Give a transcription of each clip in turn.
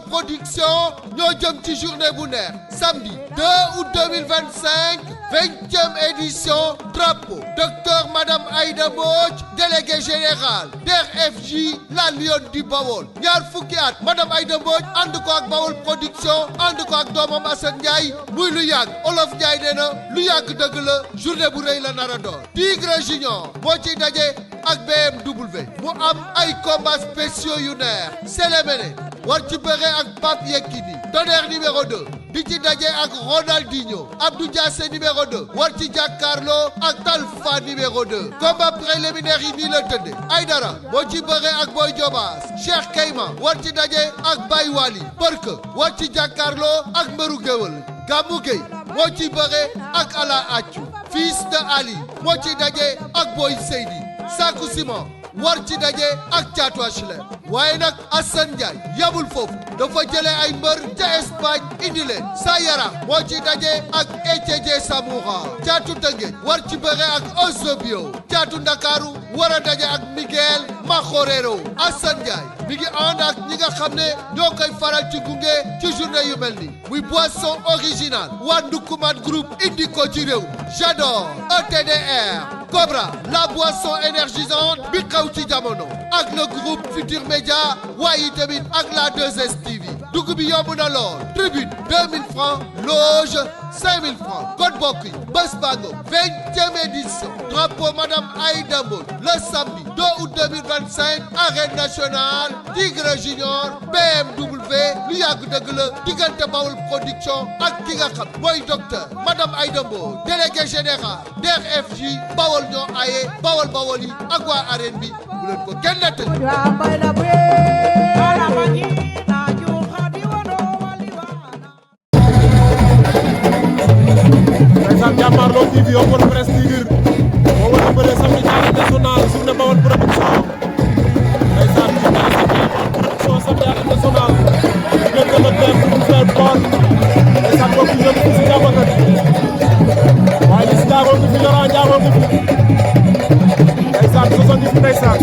production ñoo jëm ci journée bu neex samedi 2 août 2025 20e édition drapeau docteur madame Aïda Mbodj délégué général DER/FJ la Lionne du Bawol ñaar fukki at madame Aïda Mbodj ànd ko ak Bawol production ànd ko ak doomam Assane Ndiaye muy lu yàgg Olof Ndiaye nee na lu yàgg dëgg la journée bu rëy la nar a doon Tigre Junior moo ciy daje ak BMW mu am ay combats spéciaux yu neex Sélémène war ci bëre ak Pape Yekini Tonnerre numéro 2 di ci daje ak Ronaldinho Abdou Diassé numéro 2 war ci jàkkaarloo ak Talfa numéro 2 combat préliminaire yi nii la tëdde Aïdara moo ci bëre ak Boy Diobass Cheikh Kayma war ci daje ak Baye Wali Barke war ci jàkkaarloo ak Mbëru Géwël Gamou Gueye moo ci bëre ak Ala Accu Fils de Ali moo ci daje ak Boy Seydi Sakou Ciment war ci daje ak Thiatou HLM waaye nag Assane Ndiaye yabul foofu dafa jëlee ay mbër ca Espagne indi leen Sayara moo ci daje ak Eteje Samoura Thiatou Tëngéej war ci bëre ak Osobio Thiatou Ndakaaru war a daje ak Miguel Makhorero Assane Ndiaye mi ngi ànd ak ñi nga xam ne ñoo koy faral ci gunge ci journée yu mel ni muy boisson original waa Ndukuman groupe indi ko ci réew J'adore ETDR Cobra la boisson énergisante bi xaw ci jamono ak le groupe Futur Média waaye tamit ak la 2STV dugg bi yomb na lool tribune 2000 francs loge 5000 francs code bokk yi bés bango 20e édition drapeau madame Aïda Mbodj le samedi 2 août 2025 arène nationale Tigre Junior BMW lu yàgg dëgg la diggante Bawol production ak ki nga xam mooy docteur madame Aïda Mbodj délégué général DER/FJ Bawol ñoo aye Bawol Bawol yi ak waa arène bi bu leen ko kenn nettali Ndeysaan Jàmmaarloo TV open press Tigre moo war a bëre samedi ci arène nationale journée Bawol production ndeysaan ci Bawol production samedi arène nationale diggante le père bu frère Paul ndeysaan bokk ñëpp ci jàmmagat waaye li si jaaroo ngi fi Laurent jaaroo ngi fi ndeysaan soso ngi fi ndeysaan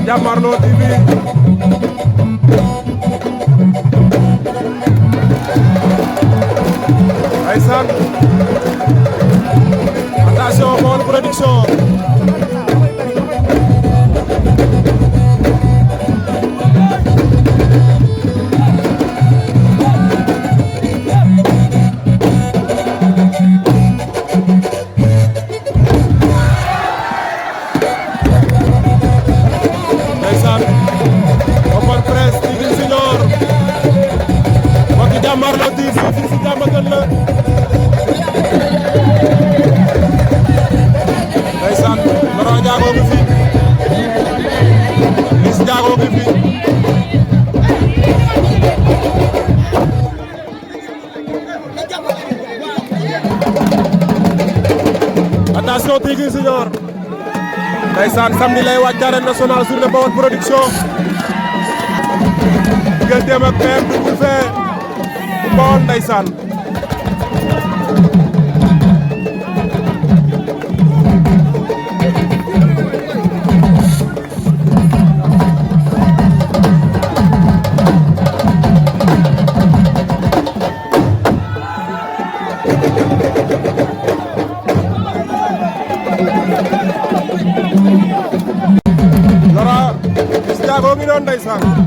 Jàmmaarloo TV ndeysaan attention Bawol production open press Tigre Junior mbokki Jàmmaarloo TV fii si Diamaguène la ndeysaan Laurent Ndiago ngi fi Liss Ndiago ngi fi attention Tigre Junior ndeysaan samedi lay wàcc arène nationale journée Bawol production digganteem ak BMW bu Bawol ndeysaan ndeysaan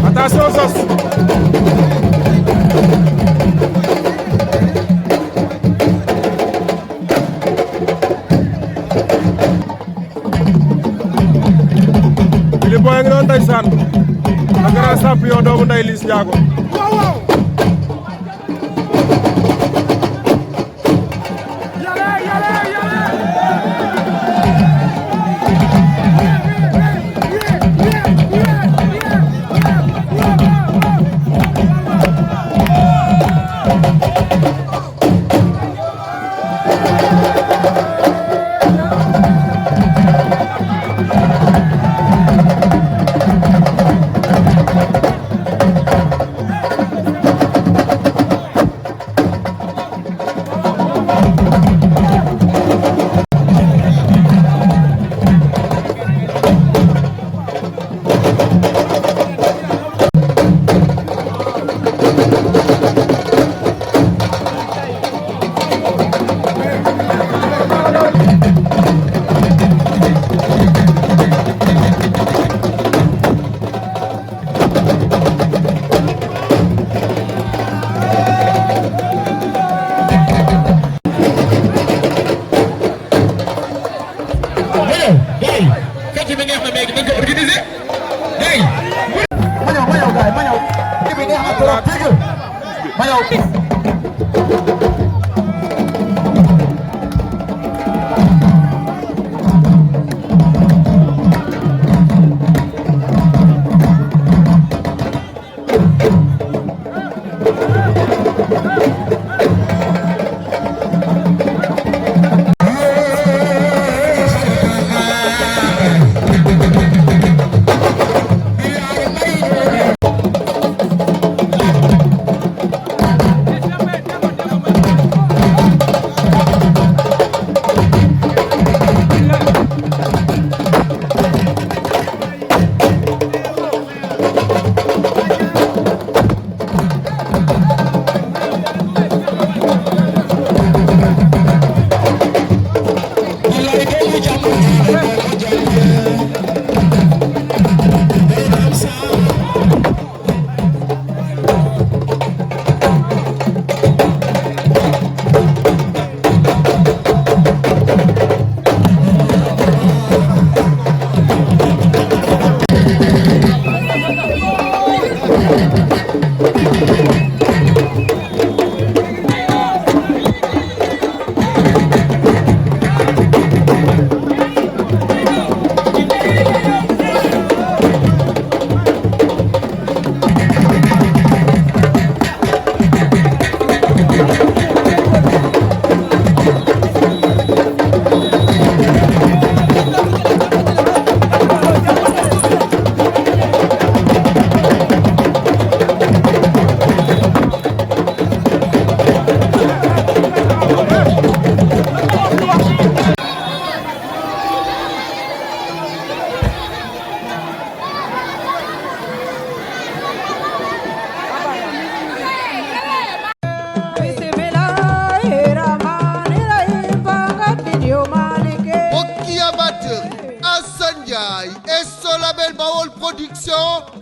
attention Zoss Billy Boy a ngi noonu ndeysaan le grand champion doomu ndey Liss Ndiago et son label Bawol Production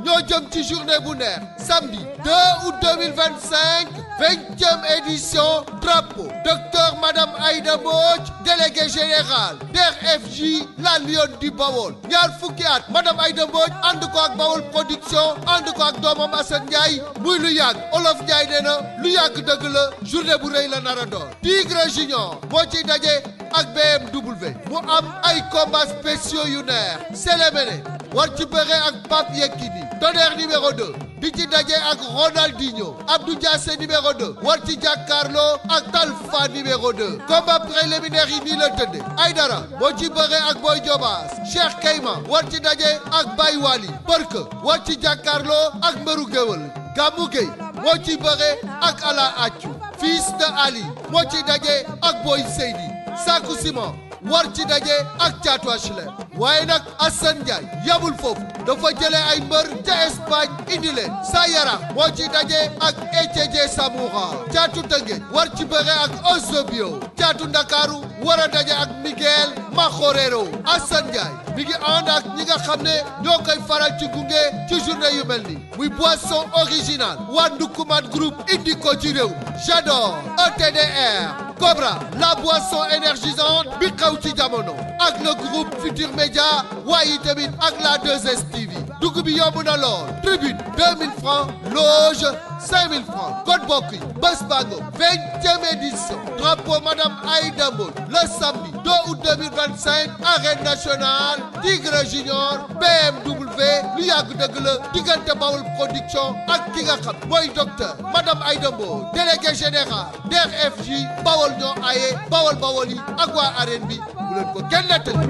ñoo jëm ci journée bu neex samedi 2 août 2025 20e édition drapeau docteur Madame Aïda Mbodj délégué général DER/FJ la Lionne du Bawol ñaar fukki at Madame Aïda Mbodj ànd ko ak Bawol Production ànd ko ak doomam Assane Ndiaye muy lu yàgg Olof Ndiaye nee na lu yàgg dëgg la journée bu rëy la nar a doon Tigre Junior moo ciy daje ak BMW mu am ay combats spéciaux yu neex Sélémélé war ci bëre ak Pape Yekini Tonnerre numéro 2 di ci daje ak Ronaldinho Abdou Diassé numéro 2 war ci jàkkaarloo ak Talfa numéro 2 combat préliminaire yi nii la tëdde Aïdara moo ci bëre ak Boy Diobass Cheikh Kayma war ci daje ak Baye Wali Barke war ci jàkkaarloo ak Mbëru Géwël Gamou Gueye moo ci bëre ak Ala Accu Fils de Ali moo ci daje ak Boy Seydi Sakou Simon war ci daje ak Thiatou HLM waaye nag Assane Ndiaye yabul foofu dafa jëlee ay mbër ca Espagne indi leen Sayara moo ci daje ak Echeje Samoura Thiatou Tëngéej war ci bëre ak Osobio Thiatou Ndakaaru war a daje ak Miguel Makhorero Assane Ndiaye mi ngi ànd ak ñi nga xam ne ñoo koy faral ci gunge ci journée yu mel ni muy boisson originale waa Ndukuman groupe indi ko ci réew J'adore ETDR Cobra la boisson énergisante bi xaw ci jamono ak le groupe Futur Média waaye tamit ak la 2STV dugg bi yomb na lool tribune 2000 francs loge 5000 francs code bokk yi bés bango 20e édition drapeau Madame Aïda Mbodj le samedi 2 août 2025 arène nationale Tigre Junior BMW lu yàgg dëgg la diggante Bawol production ak ki nga xam mooy docteur Madame Aïda Mbodj délégué général DRFJ Bawol ñoo aye Bawol yi ak waa arène bi bu leen ko kenn nettali